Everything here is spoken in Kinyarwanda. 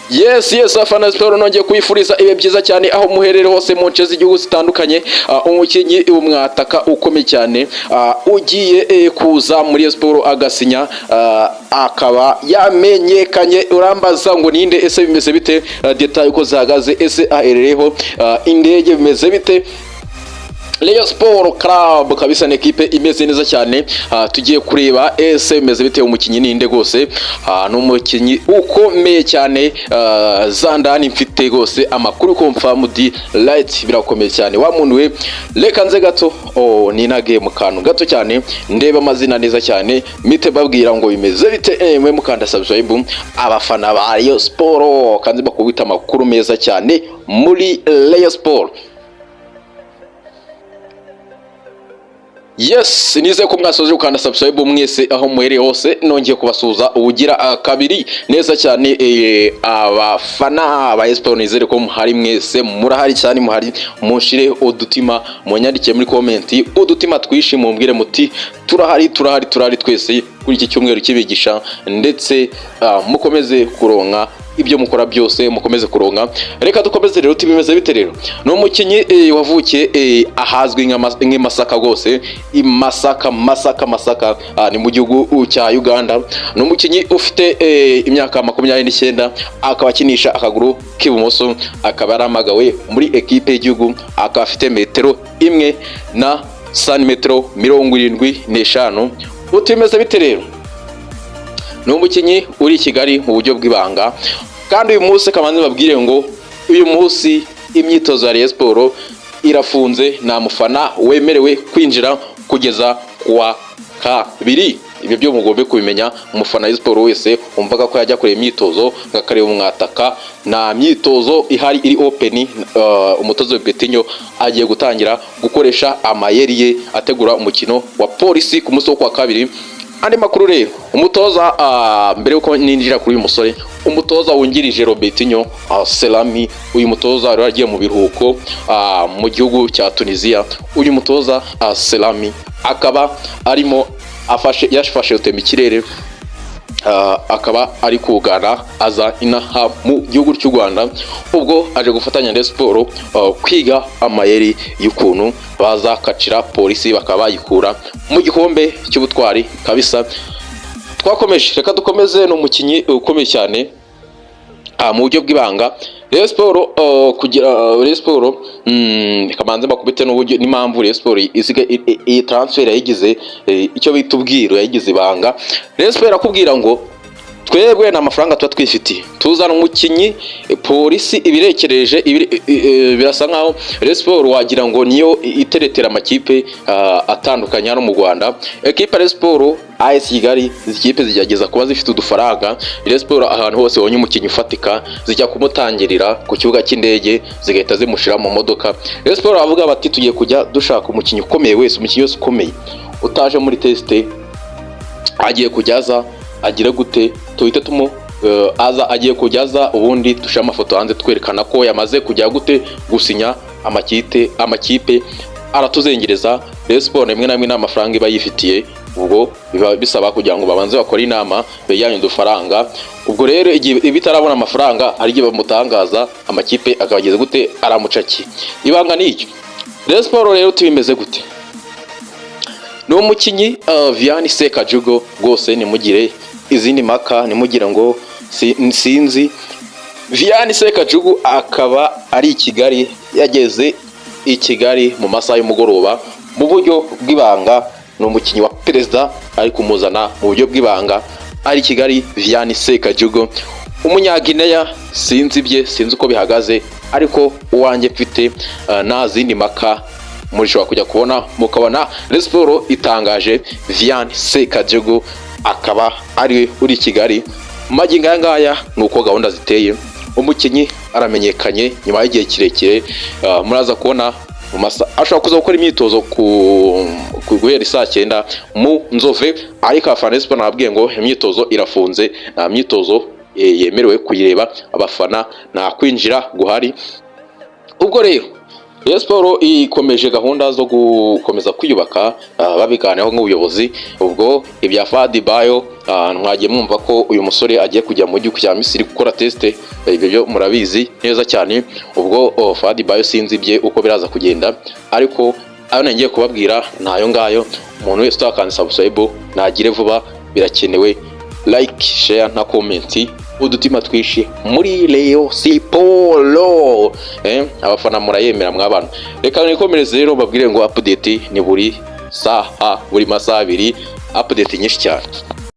Yes, afana siporo, nongeye kwifuriza ibihe byiza cyane aho muherere hose mu nce z'igihugu zitandukanye. Umukinnyi umwataka ukomeye cyane ugiye kuza muri siporo agasinya, akaba yamenyekanye. Urambaza ngo ninde? Ese bimeze bite? Détails uko zihagaze, ese aherereho indege bimeze bite? Rayon Sport Club kabisa ni ekipe imeze neza cyane. Tugiye kureba ese bimeze bite, umukinnyi ninde rwose. Ni umukinnyi ukomeye cyane. Zandani mfite rwose amakuru confirmed right, birakomeye cyane wa muntu we. Reka nze gato, oh, ninage mu kantu gato cyane, ndeba amazina neza cyane, mite babwira ngo bimeze bite. Mwe mukanda subscribe, abafana ba Rayon Sport, kandi bakubita amakuru meza cyane muri Rayon Sport. Yes, nizeye ko mwasoje gukanda subscribe mwese aho muhereye hose. Nongeye kubasuhuza ubugira kabiri neza cyane. Abafana ba Sport, nizere ko muhari mwese, murahari cyane, muhari. Munshire udutima, munyandikiye muri comment udutima twishi, mumbwire muti turahari, turahari, turahari twese kuri iki cyumweru kibigisha, ndetse mukomeze kuronka ibyo mukora byose, mukomeze kuronka. Reka dukomeze rero, tubimeze bite rero. Ni umukinnyi wavukiye ahazwi nk'i Masaka rwose, i Masaka, Masaka, Masaka, ni mu gihugu cya Uganda. Ni umukinnyi ufite imyaka 29, akaba akinisha akaguru k'ibumoso, akaba yarahamagawe muri ekipe y'igihugu, akaba afite metero 1 na santimetero 75. Utimeze bite rero? Ni umukinnyi uri i Kigali mu buryo bw'ibanga, kandi uyu munsi kamanzi babwire ngo uyu munsi imyitozo ya Rayon Sport irafunze, nta mufana wemerewe kwinjira kugeza kuwa kabiri. Ibyo byo mugombe kubimenya. Umufana wa siporo wese wumvaga ko yajya kureba imyitozo, akareba umwataka, nta myitozo ihari iri open. Umutoza Robertinho agiye gutangira gukoresha amayeri ye ategura umukino wa Polisi ku munsi wo kuwa kabiri. Andi makuru rero, umutoza, mbere yuko ninjira kuri uyu musore, umutoza wungirije Robertinho, Selami, uyu mutoza wari wagiye mu biruhuko mu gihugu cya Tunisia, uyu mutoza Selami akaba arimo afashe, yafashe rutema ikirere, akaba ari kugana aza inaha mu gihugu cy'u Rwanda. Ubwo aje gufatanya na siporo kwiga amayeri y'ukuntu bazakacira Polisi bakaba bayikura mu gikombe cy'ubutwari kabisa. Twakomeje, reka dukomeze. Ni umukinnyi ukomeye cyane mu buryo bw'ibanga. Rayon Sport, kugira Rayon Sport, kamanze bakubite n'uburyo n'impamvu Rayon Sport isiga iyi transfer yayigize icyo bita ubwiru, yayigize ibanga. Rayon Sport irakubwira ngo twebwe nta mafaranga tuba twifitiye, tuzana umukinnyi, Polisi ibirekereje. Birasa nkaho Rayon Sport wagira ngo niyo iteretera amakipe atandukanye hano mu Rwanda. Ekipe ya Rayon Sport, AS Kigali, izi kipe zigerageza kuba zifite udufaranga. Rayon Sport ahantu hose ubonye umukinnyi ufatika zijya kumutangirira ku kibuga cy'indege, zigahita zimushyira mu modoka. Rayon Sport bavuga bati tugiye kujya dushaka umukinnyi ukomeye wese, umukinnyi wese ukomeye utaje muri test agiye kujya aza agire gute, tuhite tumu aza, agiye kujya aza, ubundi dushyire amafoto hanze twerekana ko yamaze kujya gute gusinya. Amakipe aratuzengereza. Rayon Sport rimwe na rimwe nta mafaranga iba yifitiye, ubwo biba bisaba kugira ngo babanze bakore inama begeranye udufaranga. Ubwo rero igihe iba itarabona amafaranga, hari igihe bamutangaza, amakipe akabageza gute, aramucakiye. Ibanga ni iryo. Rayon Sport rero tubimeze gute? Ni umukinnyi Vianney Sekajugo rwose, ntimugire izindi mpaka, ntimugire ngo sinzi. Vianney Sekajugu akaba ari i Kigali, yageze i Kigali mu masaha y'umugoroba mu buryo bw'ibanga. Ni umukinnyi wa perezida ari kumuzana mu buryo bw'ibanga, ari i Kigali. Vianney Sekajugu, umunyagineya, sinzi ibye, sinzi uko bihagaze, ariko uwanjye mfite nta zindi mpaka. Mushobora kujya kubona mukabona Rayon Sport itangaje Vianney Sekajugu, akaba ari uri i Kigali magingo aya ngaya. Ni uko gahunda ziteye, umukinnyi aramenyekanye nyuma y'igihe kirekire. Muraza kubona mu masa ashobora kuza gukora imyitozo ku guhera isaa 9 mu Nzove, ariko abafana ba Sport nababwiye ngo imyitozo irafunze, nta myitozo yemerewe kuyireba abafana, nta kwinjira guhari. Ubwo rero Rayon Sport ikomeje gahunda zo gukomeza kwiyubaka, babiganiraho nk'ubuyobozi. Ubwo ibya Fadi Bayo, mwagiye mwumva ko uyu musore agiye kujya mu gihugu cya Misiri gukora test, ibyo byo murabizi neza cyane. Ubwo Fadi Bayo sinzi ibye uko biraza kugenda, ariko ayo ngiye kubabwira ni ayo ngayo. Umuntu wese utakanze subscribe nagire vuba, birakenewe. Like, share na comment, udutima twinshi muri Rayon Sport. Abafana murayemera mwabana. Reka nikomereze rero, babwire ngo update ni buri saha, buri masaha 2, update nyinshi cyane.